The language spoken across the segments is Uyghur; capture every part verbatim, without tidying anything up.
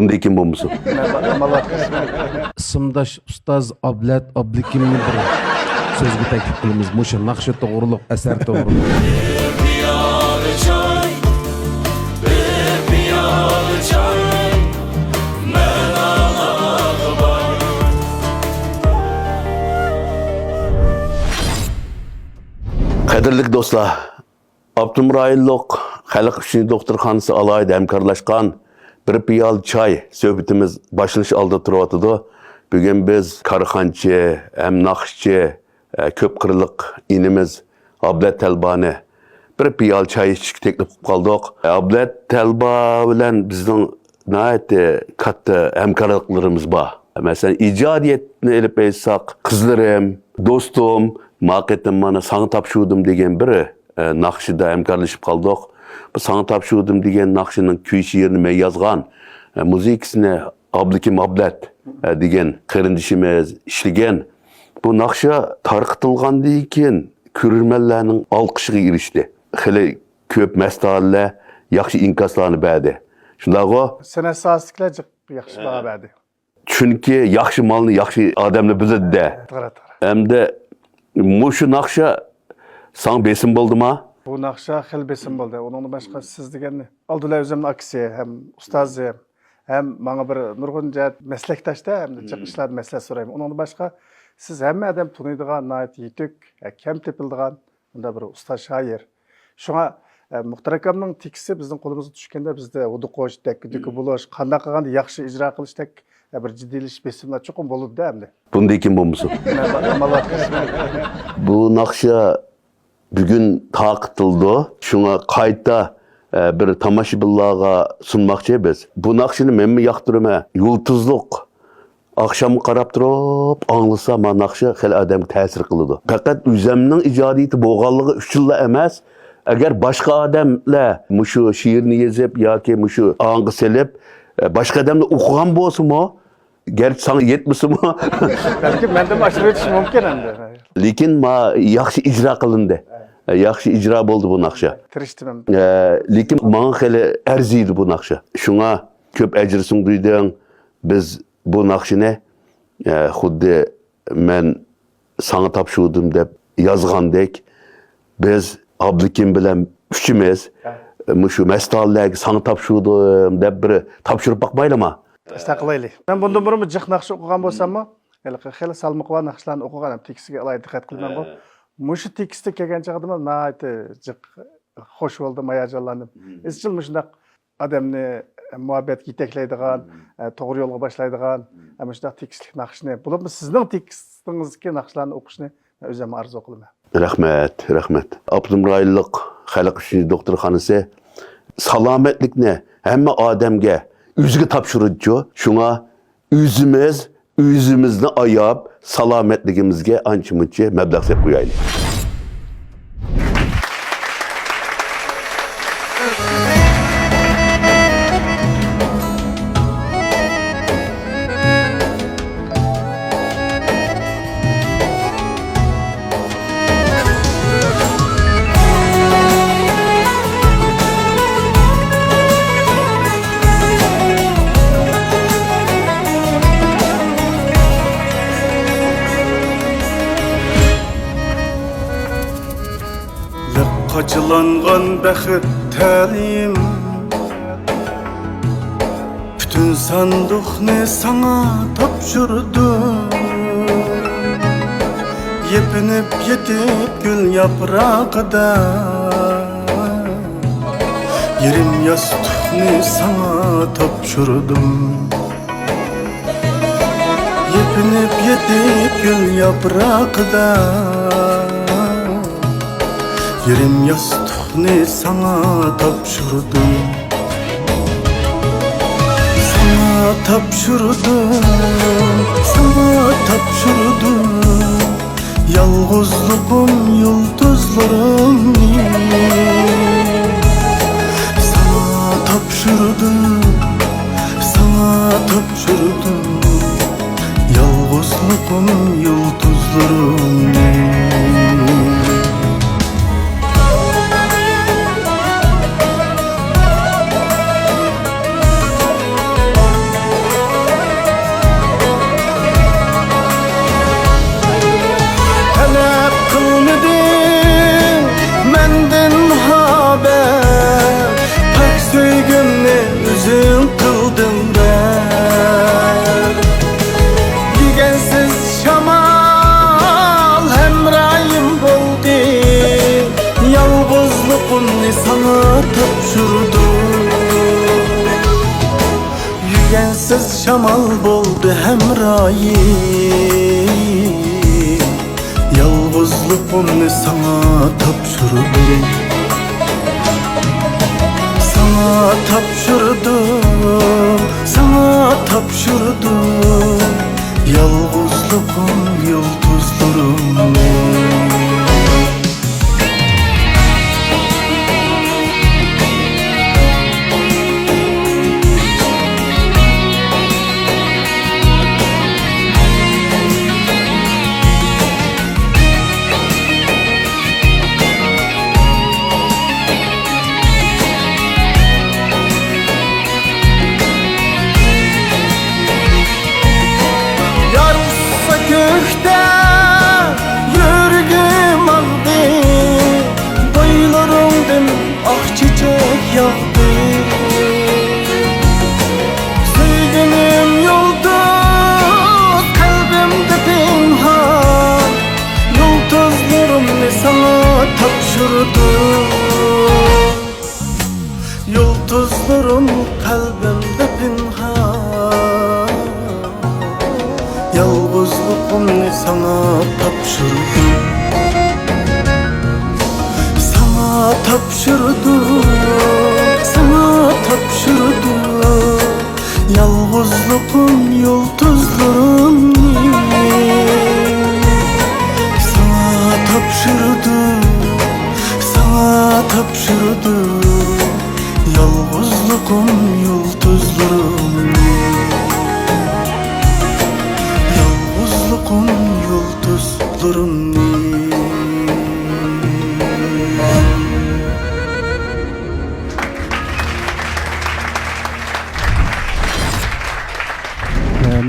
ئۇندىن كېيىن بولمىسۇن. ئىسىمداش ئۇستاز ئابلەت ئابلىكىمنى بىر سۆزگە تەكلىپ قىلىمىز، مۇشۇ ناخشا توغرۇلۇق، ئەسەر توغرۇلۇق. قەدىرلىك دوستلار، ئاپتونوم رايونلۇق خەلق ئۈچۈن دوختۇرخانىسى ئالاھىدە ھەمكارلاشقان بىر پىيالە چاي سۆھبىتىمىز باشلىنىش ئالدىدا تۇرۇۋاتىدۇ. بۈگۈن بىز كارخانىچى ھەم ناخشىچى، ئە، كۆپ قىرلىق ئىنىمىز ئابلەت تەلبانى بىر پىيالە چاي ئىچىشكە تەكلىپ قىلىپ قالدۇق. ئابلەت تەلبا بىلەن بىزنىڭ ناھايىتى كاتتا ھەمكارلىقلىرىمىز بار. مەسىلەن، ئىجادىيەتنى ئېلىپ ئېيتساق، قىزلىرىم، دوستۇم، ما قېتىم مانا ساڭا تاپشۇردۇم دېگەن بىر، ئە، ناخشىدا ھەمكارلىشىپ قالدۇق. بۇ ساڭا تاپشۇردۇم دېگەن ناخشىنىڭ كۈي شېئىرىنى مەن يازغان، ئە، مۇزىكىسىنى ئابلىكىم ئابلەت، ئە، دېگەن قېرىندىشىمىز ئىشلىگەن. بۇ ناخشا تارقىتىلغاندىن كېيىن كۆرۈرمەنلەرنىڭ ئالقىشىغا ئېرىشتى. خېلى كۆپ مەستانىلەر ياخشى ئىنكاسلارنى بەردى. شۇنداقغۇ؟ سەنئەت ساھەسىدىكىلەر جىق ياخشى باھا بەردى. چۈنكى ياخشى مالنى ياخشى ئادەملەر بىلىدۇ-دە. توغرا، توغرا. ئەمدى مۇشۇ ناخشا ساڭا بېسىم بولدىما؟ بۇ ناخشا خېلى بېسىم بولدى. ئۇنىڭدىن باشقا سىز دېگەن ئابدۇللا ئۆزۈمنىڭ ئاكىسى ھەم ئۇستازى ھەم ماڭا بىر نۇرغۇن جەھەت مەسلەكداشتا ھەمدە جىق ئىشلاردا مەسلىھەت سورايمەن. ئۇنىڭدىن باشقا سىز ھەممە ئادەم تونۇيدىغان، ناھايىتى يېتۈك، كەم تېپىلىدىغان مۇنداق بىر ئۇستاز شائىر. شۇڭا، ئە، مۇختەر ئاكامنىڭ تېكىستى بىزنىڭ قولىمىزغا چۈشكەندە بىزدە ھودۇقۇش، دەككە-دۈككە بولۇش، قانداق قىلغاندا ياخشى ئىجرا قىلىشتەك، ئە، بىر جىددىيلىشىش بېسىملار چوقۇم بولىدۇ-دە ئەمدى. بۇندىن كېيىن بولمىسۇن. بۇ ناخشا بۈگۈن تارقىتىلىدۇ. شۇڭا قايتا، ئە، بىر تاماشىبىنلارغا سۇنماقچى بىز. بۇ ناخشىنى مەنمۇ ياقتۇرىمەن. يۇلتۇزلۇق ئاخشامغا قاراپ تۇرۇپ ئاڭلىسا، مانا ناخشا خېلى ئادەمگە تەسىر قىلىدۇ. پەقەت ئۆزەمنىڭ ئىجادىيىتى بولغانلىقى ئۈچۈنلا ئەمەس، ئەگەر باشقا ئادەملەر مۇشۇ شېئىرنى يېزىپ ياكى مۇشۇ ئاڭغا سېلىپ، ئە، باشقا ئادەملەر ئوقۇغان بولسىمۇ، گەرچە ساڭا يەتمىسىمۇ، بەلكىم مەندىنمۇ ئاشۇرۇپ ئۆتۈشى مۇمكىن ئەمدى. لېكىن ما ياخشى ئىجرا قىلىندى. ياخشى ئىجرا بولدى بۇ ناخشا. تىرىشتىم ئەمدى. ئە، لېكىن ماڭا خېلى ئەرزىيدۇ بۇ ناخشا. شۇڭا كۆپ ئەجىر سۇڭدۇردۇڭ. بىز بۇ ناخشىنى، ئە، خۇددى مەن ساڭا تاپشۇردۇم دەپ يازغاندەك، بىز ئابلىكىم بىلەن ئۈچىمىز مۇشۇ مەستانىلەرگە ساڭا تاپشۇردۇم دەپ بىر تاپشۇرۇپ باقمايلىما؟ ئىشتە قىلايلى. مەن بۇندىن بۇرۇنمۇ جىق ناخشا ئوقۇغان بولساممۇ، ھېلىقى خېلى سالمىقى بار ناخشىلارنى ئوقۇغان، ھەم تېكىستىگە ئالاھىدە دىققەت قىلىمەنغۇ. مۇشۇ تېكىستكە كەلگەن چاغدىمۇ ناھايىتى جىق خوش بولدۇم، ھاياجانلاندىم. ئىزچىل مۇشۇنداق ئادەمنى مۇھەببەتكە يېتەكلەيدىغان، ئە، توغرا يولغا باشلايدىغان، ئە، مۇشۇنداق تېكىستلىك ناخشىنى، بولۇپمۇ سىزنىڭ تېكىستىڭىزدىكى ناخشىلارنى ئوقۇشنى مەن ئۆزۈم ئارزۇ قىلىمەن. رەھمەت، رەھمەت. ئاپتونوم رايونلۇق خەلق ئۈچۈن دوختۇرخانىسى سالامەتلىكنى ھەممە ئادەمگە ئۆزىگە تاپشۇرىدۇ. شۇڭا ئۆزىمىز ئۆزىمىزنى ئاياپ، سالامەتلىكىمىزگە ئانچە-مۇنچە مەبلەغ سېلىپ قويايلى. لىق قاچىلانغان بەخت تەلىيىم، پۈتۈن ساندۇقنى ساڭا تاپشۇردۇم. يېپىنىپ يېتىپ گۈل ياپراقىدا، يېرىم ياستۇقنى ساڭا تاپشۇردۇم. يېپىنىپ يېتىپ گۈل ياپراقىدا، يېرىم ياستۇقنى ساڭا تاپشۇردۇم. ساڭا تاپشۇردۇم، ساڭا تاپشۇردۇم، يالغۇزلۇقۇم يۇلتۇزلىرىمنى. ساڭا تاپشۇردۇم، ساڭا تاپشۇردۇم، يالغۇزلۇقۇم يۇلتۇزلىرىمنى. سەنسىز شامال بولدى ھەمرايىم، يالغۇزلۇقۇمنى ساڭا تاپشۇردۇم. ساڭا تاپشۇردۇم، ساڭا تاپشۇردۇم، يالغۇزلۇقۇم يۇلتۇزلىرىمنى. يارسا كۆكتە يۈرىكىم ئاغدى، بويلىرىڭدىن ئاق چېچەك ياغدى. سۆيگىنىم يۇلتۇز، قەلبىمدە پىنھان، يۇلتۇزلىرىمنى ساڭا تاپشۇردۇم. يۇلتۇزلىرىم قەلبىمدە پىنھان، يالغۇزلۇقۇمنى ساڭا تاپشۇردۇم. ساڭا تاپشۇردۇم، ساڭا تاپشۇردۇم. يالغۇزلۇقۇم يۇلتۇزلىرىمنى ساڭا تاپشۇردۇم، ساڭا تاپشۇردۇم. يالغۇزلۇقۇم يۇلتۇزلىرىمنى، يالغۇزلۇقۇم يۇلتۇزلىرىمنى.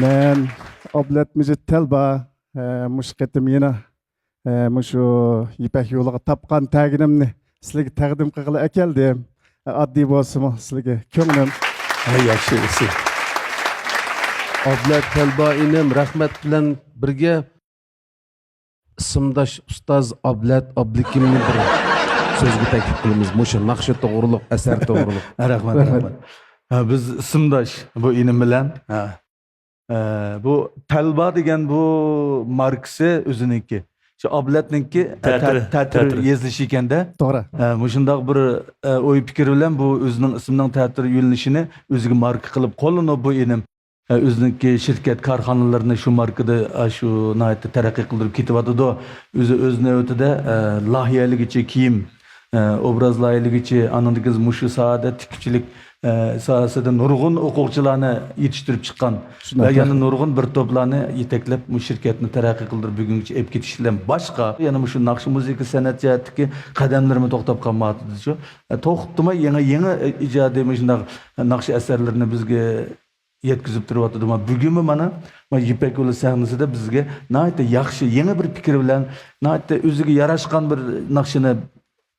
مەن ئابلەت مىجىت تەلبا، مۇشۇ قېتىم يەنە مۇشۇ يىپەك يولىغا تاپقان تەگىنىمنى سىلەرگە تەقدىم قىلغىلى ئەكەلدىم. ئاددىي بولسىمۇ سىلەرگە كۆڭلۈم. ھەي، ياخشى، ياخشى. ئابلەت تەلبا ئىنىم، رەھمەت بىلەن بىرگە ئىسىمداش ئۇستاز ئابلەت ئابلىكىمنى بىر سۆزگە تەكلىپ قىلىمىز. مۇشۇ ناخشا توغرۇلۇق، ئەسەر توغرۇلۇق. رەھمەت، رەھمەت. ھە، بىز ئىسىمداش بۇ ئىنىم بىلەن. ھە. ئە، بۇ تەلبا دېگەن بۇ ماركىسى ئۆزىنىڭكى. شۇ ئابلەتنىڭكى، ئە، تەتۈر، تە-، تەتۈر تەتۈر. يېزىلىشى ئىكەندە. توغرا. ئە، مۇشۇنداق بىر، ئە، ئوي پىكىر بىلەن بۇ ئۆزىنىڭ ئىسمىنىڭ تەتۈر يۆنىلىشىنى ئۆزىگە ماركا قىلىپ قوللىنىدۇ بۇ ئىنىم. ئە، ئۆزىنىڭكى شىركەت كارخانىلىرىنى شۇ ماركىدا، ئە، شۇ ناھايىتى تەرەققىي قىلدۇرۇپ كېتىۋاتىدۇ. ئۆزى ئۆز نۆۋىتىدە، ئە، لايىھەلىگۈچى كىيىم، ئە، ئوبراز لايىھەلىگۈچى، ئانىڭدىن كېيىن مۇشۇ ساھەدە تىككۈچىلىك، ئە، ساھەسىدە نۇرغۇن ئوقۇغۇچىلارنى يېتىشتۈرۈپ چىققان شۇنداق. ۋە يەنە نۇرغۇن بىر توپلارنى يېتەكلەپ، مۇشۇ شىركەتنى تەرەققىي قىلدۇرۇپ بۈگۈنگىچە ئېلىپ كېتىش بىلەن باشقا، يەنە مۇشۇ ناخشا مۇزىكا سەنئەت جەھەتتىكى قەدەملىرىمۇ توختاپ قالمايۋاتىدۇ شۇ. ئە، توختىماي يېڭى، يېڭى، ئە، ئىجادىي مۇشۇنداق ناخشا ئەسەرلىرىنى بىزگە يەتكۈزۈپ تۇرۇۋاتىدۇ. مانا بۈگۈنمۇ مانا، مانا يىپەك يولى سەھنىسىدە بىزگە ناھايىتى ياخشى، يېڭى بىر پىكىر بىلەن، ناھايىتى ئۆزىگە ياراشقان بىر ناخشىنى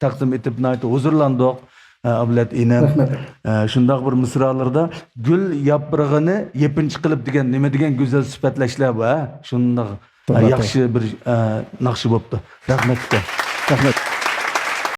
تەقدىم ئېتىپ، ناھايىتى ھۇزۇرلاندۇق. ئە، ئابلەت ئىنىم. رەھمەت. ئە، شۇنداق بىر مىسرالىرىدا، «گۈل ياپرىقىنى يېپىنچا قىلىپ» دېگەن نېمە دېگەن گۈزەل سۈپەتلەشلەر بۇ، ھە؟ شۇنداق، ئە، توغرا، ياخشى توغرا. بىر، ئە، ناخشا بوپتۇ. رەھمەت ئۇكا. رەھمەت.